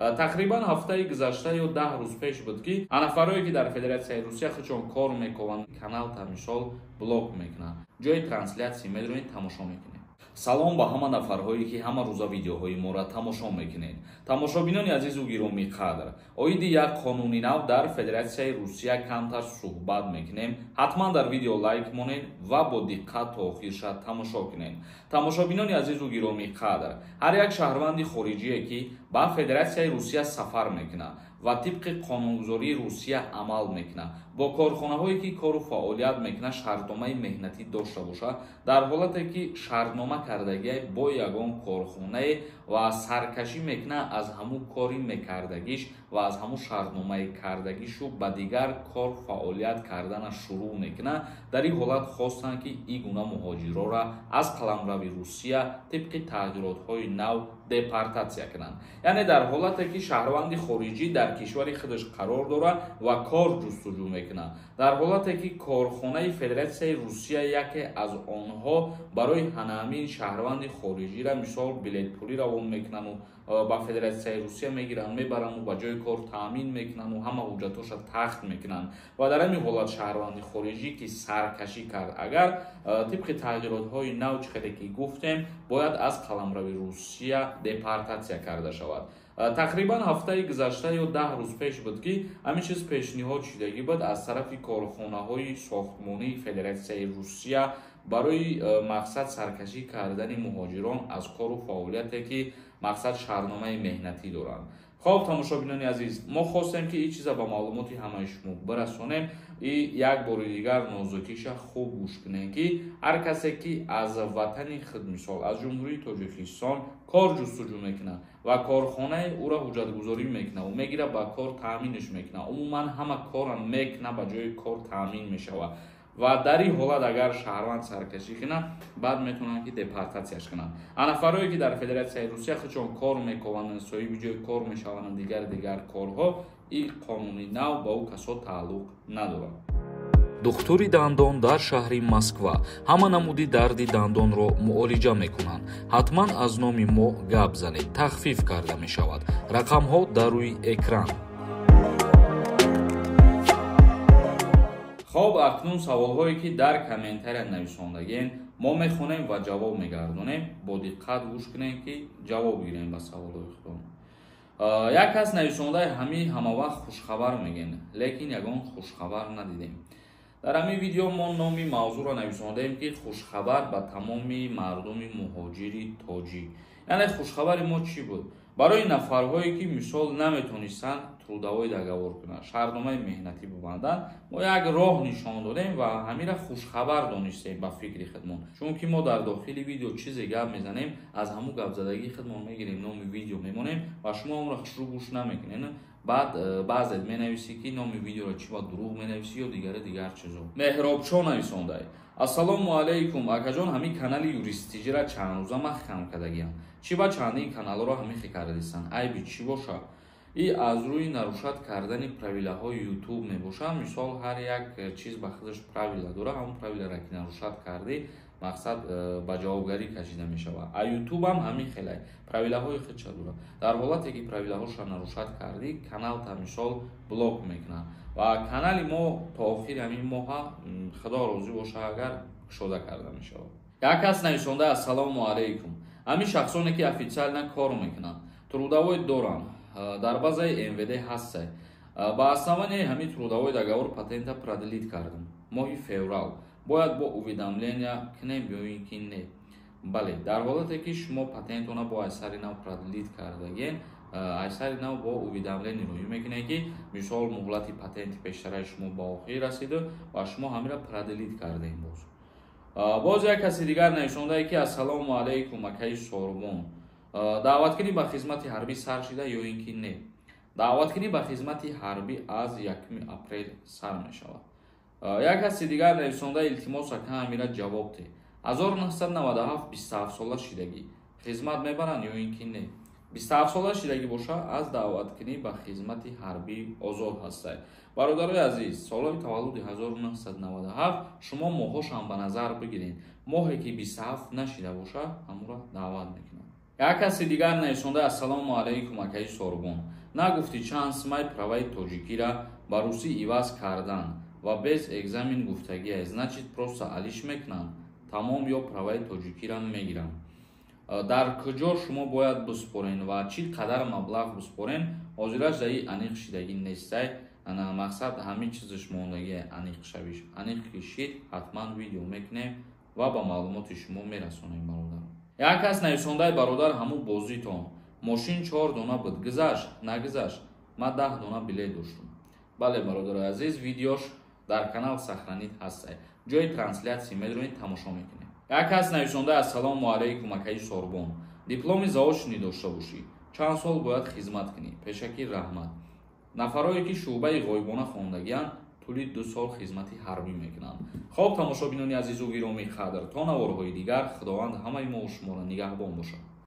Тақрибан ҳафтаи гузашта ё 10 рӯз пеш буд, ки нафарое ки дар Федератсияи Русия худшон кор мекунанд, каналта мисол блок мекунанд. Ҷои трансляция медонед, тамошо мекунед. Салом ба ҳама нафарҳое, ки ҳама рӯза видеоҳои моро тамошо мекунед. Тамошобинони азизу гиромӣ қадр, оиди як қонуни нав дар Федератсияи Русия камтар суҳбат мекунем. Ҳатман дар видео лайк монед ва бо диққат то охирша тамошо кунед. Тамошобинони азизу гиромӣ қадр, ҳар як шаҳрванди хориҷие, ки ба Федератсияи Русия сафар мекунад ва тибқи қонунгузории Русия амал мекунад, бо корхонаҳое ки кору фаъолият мекунад шартномаи меҳнатӣ дошта бошад, дар ҳолате ки шартнома кардагиай бо ягон корхонае ва саркашӣ мекунад аз ҳамун кори мекардагиш ва аз ҳамун шартномаи кардагишу ба дигар кор фаъолият кардана шурӯъ мекунад, дар ин ҳолат хостанд, ки ин гуна муҳоҷирора аз қаламрави Русия тибқи тағйиротҳои нав депортатсия кунанд. Яъне дар ҳолате ки шаҳрванди хориҷӣ дар кишвари худаш қарор дорад ва кор ҷустуҷӯ мекунад, дар ҳолате ки корхонаи Федератсияи Русия яке аз онҳо барои ҳанамин шаҳрванди хориҷиро мисол билетпулӣ равон мекунану ба Федератсияи Русия мегиранд, мебаранду ба ҷои кор таъмин мекунану ҳама ҳуҷҷатҳоша тахт мекунанд ва дар ҳамин ҳолат шаҳрванди хориҷӣ ки саркашӣ кард, агар тибқи тағйиротҳои нав, чӣ хеле ки гуфтем, бояд аз қаламрави Русия депортатсия карда шавад. Тақрибан ҳафтаи гузашта ё 10 рӯз пеш буд, ки ҳамин чиз пешниҳод шудагӣ буд аз тарафи корхонаҳои сохтмонии Федератсияи Русия барои мақсад саркашӣ кардани муҳоҷирон аз кору фаъолияте ки мақсад шартномаи меҳнатӣ доранд. Хоб, тамошобинони азиз, мо хостем, ки ин чиза ба маълумоти ҳамаи шумо бирасонем и як бори дигар нозукиша хуб гӯш кунем, ки ҳар касе ки аз ватани худ, мисол аз Ҷумҳурии Тоҷикистон кор ҷустуҷӯ мекунад ва корхонаи ӯро ҳуҷҷатгузорӣ мекунад ӯ мегира, ба кор таъминш мекунад, умуман ҳама корро мекунад, ба ҷои кор таъмин мешавад ва дар ин ҳолат агар шаҳрванд саркашӣ кунад, баъд метавонанд, ки депортатсияш кунанд. Нафарое ки дар Федератсияи Русия худшон кор мекунанд, соҳиби ҷои кор мешаванд, дигар корҳо, ин қонуни нав ба ӯ касо тааллуқ надорад. Духтури дандон дар шаҳри Москва ҳама намуди дарди дандонро муолиҷа мекунанд. Ҳатман аз номи мо гап занед, тахфиф карда мешавад. Рақамҳо дар рӯи экран. Хоб, акнун саволҳое ки дар комментария нависондагиен, мо мехонем ва ҷавоб мегардонем. Бо диққат гӯш кунем, ки ҷавоб гирем ба саволҳои худон. Як кас нависондаи: ҳамин ҳамавақт хушхабар мегӯен, лекин ягон хушхабар надидем. Дар ҳамин видео мо номи мавзӯъро нависондаем, ки хушхабар ба тамоми мардуми муҳоҷири тоҷик. Яъне хушхабари мо чӣ буд? Барои нафарҳое ки мисол наметонистанд трудовой договор кунанд, шартномаи меҳнатӣ бибанданд, мо як роҳ нишон додем ва ҳамира хушхабар донистем ба фикри худмон, чунки мо дар дохили видео чизе гап мезанем, аз ҳамун гапзадагии худмон мегирем, номи видео мемонем ва шумо онро хушрӯ гӯш намекунед. Баъд баъзет менависӣ, ки номи видеоро чӣ ба дурӯғ менависӣ ё дигари дигар чизо. Меҳробшо нависондай: ассалому алайкум, акаҷон, ҳамин канали юристиҷира чанд рӯза махкам кардагиям. Чӣ ба чандин каналҳоро ҳамин хел кардадистанд? Айби чӣ бошад? И аз рӯи нарушать кардани правилаҳои Ютуб мебошад. Мисол, ҳар як чиз ба худаш правила дорад, ҳамон правиларо ки нарушать кардӣ, мақсад ба ҷавобгарӣ кашида мешавад. А Ютубам ҳамин хелай правилаҳои худша дорад. Дар ҳолате ки правилаҳоша нарушать кардӣ, каналта мисол блок мекунад ва канали мо то охири ҳамин моҳа, худо розӣ боша, агар кушода карда мешавад. Як кас нависонда: ассалому алайкум, ҳамин шахсоне ки официально кор мекунанд, трудовой доранд, дар базаи МВД ҳастай, ба основании ҳамин трудовой договор патента продлить кардем моҳи феврал, бояд бо уведомления кунем ё ин ки не? Бале, дар ҳолате ки шумо патентона бо айсари нав продлить кардагиен, айсари нав бо уведомление роҳӣ мекунед, ки мисол муҳлати патенти пештараи шумо ба охир расиду ва шумо ҳамира продлить кардем. Боз як каси дигар нависондае, ки ассалому алайкум, акаи Сорбон, даъваткунӣ ба хизмати ҳарбӣ сар шида ё ин ки не? Даъваткунӣ ба хизмати ҳарбӣ аз 1 апрел сар мешавад. Як каси дигар нависонда: илтимос, ака, ҳамира ҷавоб те, 1997, 27 сола шидагӣ, хизмат мебаранд ё ин ки не? 27 сола шидагӣ боша, аз даъваткунӣ ба хизмати ҳарбӣ озод ҳастад. Бародарои азиз, солҳои таваллуди 1997 шумо моҳҳошам ба назар бигиред, моҳе ки 27 нашида боша, ҳамуро даъват мекунанд. Як каси дигар нависонда: «Ассалому алайкум, акаи Сорбон, нагуфтӣ чанд сумай праваи тоҷикира ба русӣ иваз кардан ва без экзамен гуфтагия? Значит, просто алиш мекунанд, тамом, ё праваи тоҷикира мегирам? Дар куҷо шумо бояд биспорен ва чӣ қадар маблағ биспорен?» Ҳозираш даи аниқ шидагӣ нестай. Ана, мақсад, ҳамин чизаш мондагӣ аниқ шавиш. Аниқ ки шид, ҳатман видео мекунем ва ба маълумоти шумо мерасонем, бародар. Як кас нависондаи: «Бародар, ҳамун бозитон мошин чор дона буд, гузашт, нагузашт? Ман 10 дона билет доштум». Бале, бародари азиз, видеош дар канал сохранить ҳастай, ҷои трансляция медонед, тамошо мекунед. Як кас нависонда: «Ассалому алайкум, акаи Сорбон, дипломи заочный дошта бошӣ, чанд сол бояд хизмат кунӣ? Пешакӣ раҳмат». Нафарое ки шӯъбаи ғоибона хондагианд, тӯли 2 сол хизмати ҳарбӣ мекунанд. Хоб, тамошобинони азизу гиромӣ қадр, то наворҳои дигар Худованд ҳамаи мо шуморо нигаҳбон бошад.